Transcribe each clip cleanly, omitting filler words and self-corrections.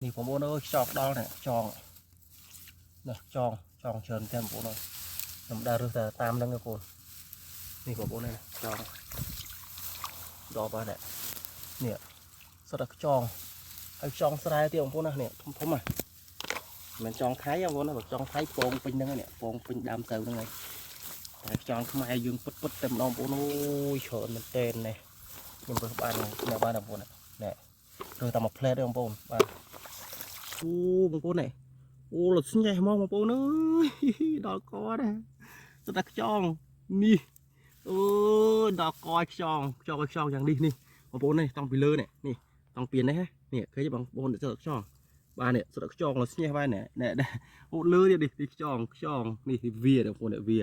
នេះបងប្អូនអើយខ្ចងដល់នេះខ្ចងនេះខ្ចងខ្ចងច្រើនតែបងប្អូនអើយខ្ញុំដើររើសតែតាមហ្នឹងទេបងប្អូននេះបងប្អូននេះខ្ចងដល់បាទនេះនេះសុទ្ធតែខ្ចងហើយខ្ចងស្រែទៀតបងប្អូនណានេះធំធំហ่ะមិនចង់ថៃបងប្អូនណាបើចង់ថៃពងពេញហ្នឹងនេះពងពេញដើមទៅហ្នឹងហើយតែខ្ចងខ្មែរយើងពុតពុតតែម្ដងបងប្អូនអូយច្រើនមែនទែននេះខ្ញុំរើសបានអ្នកបានបងប្អូននេះរើសតែមួយផ្លែទេបងប្អូនបាទ អូបងប្អូននេះអូលស្ញេះមកបងប្អូនអើយដល់កដែរស្ដាប់ខ្ចងនេះអូយដល់កឲ្យខ្ចងខ្ចងឲ្យខ្ចងយ៉ាងនេះនេះបងប្អូននេះតង់ពីលើនេះនេះតង់ពីនេះនេះឃើញទេបងប្អូនស្ដាប់ខ្ចងបាទនេះស្ដាប់ខ្ចងលស្ញេះបែរនេះនេះអូលើទៀតនេះនេះខ្ចងខ្ចងនេះវាបងប្អូននេះវា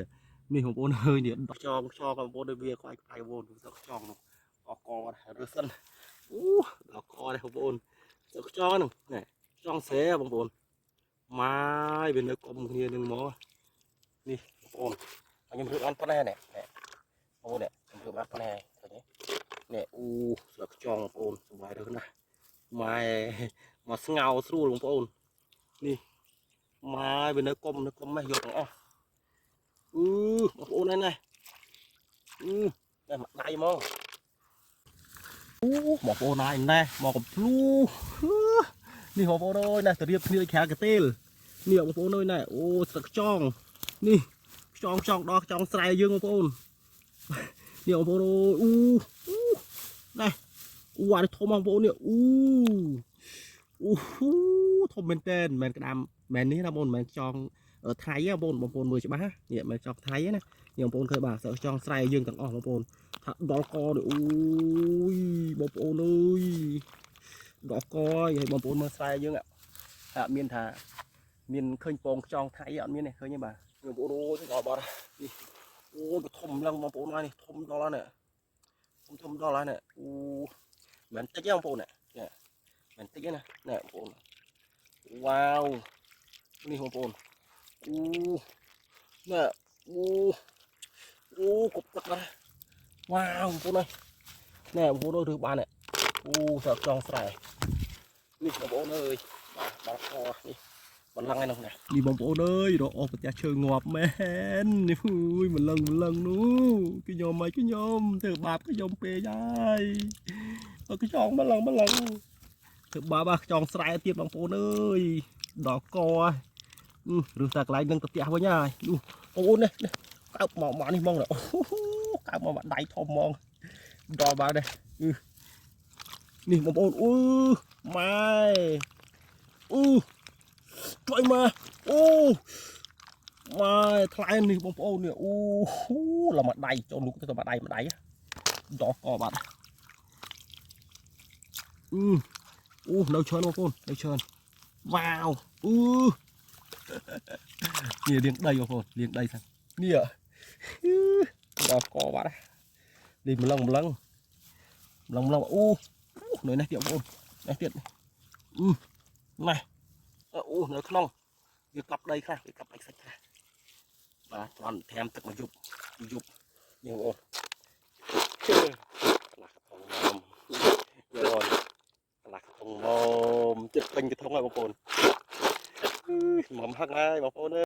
នេះបងប្អូនអើយនេះខ្ចងខ្ចងបងប្អូនវាខ្វាយខ្វាយបងប្អូនស្ដាប់ខ្ចងនោះអករើសិនអូដល់កដែរបងប្អូនស្ដាប់ខ្ចងហ្នឹងនេះ ចង់ស្រែបងប្អូនម៉ាយវានៅគុំគ្នានឹងមកនេះបងប្អូនខ្ញុំរើបានប៉ុណ្ណេះនេះនេះបងប្អូននេះខ្ញុំរើបានប៉ុណ្ណេះឃើញទេនេះអូស្លឹកចង់បងប្អូនសុបាយរើសណាស់ម៉ែមកស្ងោស្រួលបងប្អូននេះម៉ាយវានៅគុំនៅគុំម៉េះយកទាំងអស់អឺបងប្អូននេះណាអឺនេះមកដៃមកអូបងប្អូនណាយណែមកកំភ្លូ នេះបងប្អូនអើយណាទៅរៀបគ្នាដូចក្រាកាទេលនេះបងប្អូនអើយណែអូស្លឹកខ្ចងនេះខ្ចងខ្ចងដល់ខ្ចងស្រែយើងបងប្អូននេះបងប្អូនអើយអូអូណែអូអានេះធំបងប្អូននេះអូអូធំមែនតើមិនក្តាមមិននេះណាបងមិនខ្ចងថៃបងបងប្អូនមើលច្បាស់នេះមិនខ្ចងថៃណានេះបងប្អូនឃើញបាទស្លឹកខ្ចងស្រែយើងទាំងអស់បងប្អូនថាដល់កនេះអូយបងប្អូនអើយដល់កហើយបងប្អូនមើលស្រែយើងអត់មានថាមានឃើញពងខ្ចងថៃអត់មានទេឃើញទេបាទបងប្អូនអូយដល់បាត់នេះអូយធំឡើងបងប្អូនហើយនេះធំដល់ហើយនេះធំធំដល់ហើយនេះអូមិនតិចទេបងប្អូននេះមិនតិចទេណានេះបងប្អូនវ៉ាវនេះបងប្អូនអូនេះអូអូគប់ទឹកណាវ៉ាវបងប្អូនអើយនេះបងប្អូនអើយរើសបាននេះអូស្រាប់ចង់ស្រែនេះបងប្អូនអើយបាទដល់កនេះបន្លឹងឯនោះណានេះបងប្អូនអើយរកអស់ប្រទះឈើងាប់មែននេះអើយម្លឹងម្លឹងនោះគឺខ្ញុំមិនគឺខ្ញុំធ្វើបាបគឺខ្ញុំពេកហើយអើគឺចង់ម្លឹងម្លឹងធ្វើបាបខ្ចង់ស្រែទៀតបងប្អូនអើយដល់កឬតែកន្លែងនឹងទៅផ្ទះវិញហើយនោះបងប្អូននេះកើបមកមកនេះហ្មងអូកើបមកដៃធំហ្មងដល់បាទនេះនេះបងប្អូនអឺម៉ែអឺជួយមកអូម៉ែថ្លៃនេះបងប្អូននេះអូឡាមួយដៃចូលលូកទៅមួយដៃមួយដៃដល់កបាត់អឺអូនៅច្រើនបងប្អូននៅច្រើនវ៉ាវអឺនេះលាងដីបងប្អូនលាងដីសិននេះដល់កបាត់នេះម្លឹងម្លឹងម្លឹងម្លឹងអូនៅនេះទៀតបងប្អូននេះទៀតអឺណែអូនៅក្នុងវាកប់ដីខ្លះវាកប់ដីខ្សាច់ខ្លះបាទត្រង់ត្រាំទឹកមកយប់យប់នេះបងប្អូនកន្លះកំប៉ុងមកបងប្អូនកន្លះកំប៉ុងមកចិត្តពេញកធុងហើយបងប្អូនមកហឹងហើយបងប្អូនអើយ។